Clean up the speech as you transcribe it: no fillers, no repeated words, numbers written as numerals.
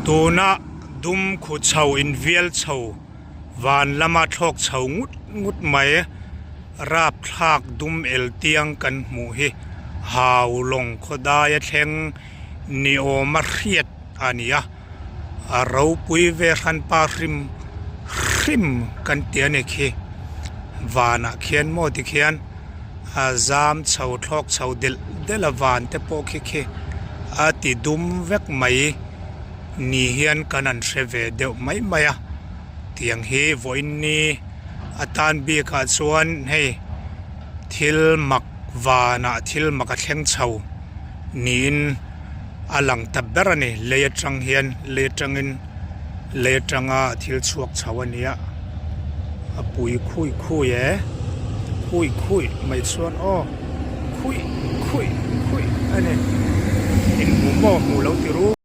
Tuna dum khu chho invial chho van lama thlawk chho ngut ngut mai rapthlak dum el tiang kan hmuh hi hau lawng khawdaia thleng ni awma hriat a ni a a ropui ve hranpa hrim hrim kan ti a ni khi vanah khian maw tikhian. a zam chho thlawk chho delh delh a van te pawh khi khi a ti dum vek mai ni hian kan han hre ve deuh mai mai a tiang hi vawiin ni atan bikah chuan hei thil mak vanah thil mak a thleng chho niin a lang ta ber a ni lei atang hian lei atangin lei atanga thil chhuak chho a ni a a pui khui khui e khui khui mai chuan aw khui khui khui a ni inhmu maw hmuh lo ti ru.